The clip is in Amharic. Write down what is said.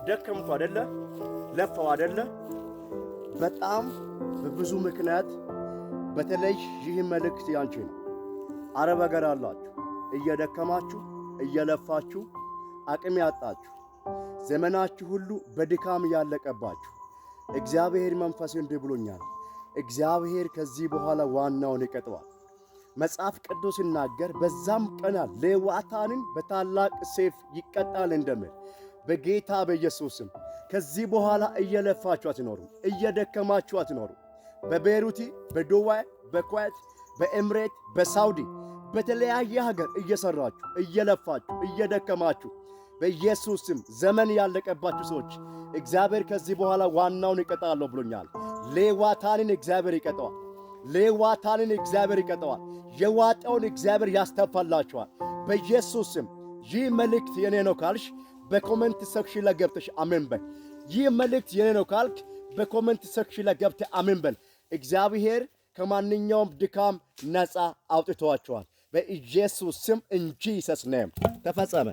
ደከምኩ አደለ? ለፋው አደለ? በጣም በብዙ ምክንያት በተለይ ይህ መልእክት ያንቺ ነው። አረብ ሀገር አላችሁ፣ እየደከማችሁ እየለፋችሁ አቅም ያጣችሁ፣ ዘመናችሁ ሁሉ በድካም ያለቀባችሁ፣ እግዚአብሔር መንፈስ እንዲህ ብሎኛል። እግዚአብሔር ከዚህ በኋላ ዋናውን ይቀጠዋል። መጽሐፍ ቅዱስ ሲናገር በዛም ቀናል ሌዋታንን በታላቅ ሰይፍ ይቀጣል እንደሚል፣ በጌታ በኢየሱስም ከዚህ በኋላ እየለፋችሁ አትኖሩ፣ እየደከማችሁ አትኖሩ። በቤሩቲ፣ በዱባይ፣ በኩዌት፣ በኤምሬት፣ በሳውዲ፣ በተለያየ ሀገር እየሰራችሁ፣ እየለፋችሁ፣ እየደከማችሁ በኢየሱስ ስም ዘመን ያለቀባችሁ ሰዎች እግዚአብሔር ከዚህ በኋላ ዋናውን ይቀጣለሁ ብሎኛል። ሌዋታንን እግዚአብሔር ይቀጠዋል። ሌዋታንን እግዚአብሔር ይቀጠዋል። የዋጠውን እግዚአብሔር ያስተፋላችኋል። በኢየሱስ ስም ይህ መልእክት የኔ ነው ካልሽ በ comment section ላይ ገብተሽ አሜን በል። ይህ መልእክት የኔ ነው ካልክ በ comment section ላይ ገብተህ አሜን በል። እግዚአብሔር ከማንኛውም ድካም ነፃ አውጥቷቸዋል። በኢየሱስ ስም in Jesus name ተፈጸመ።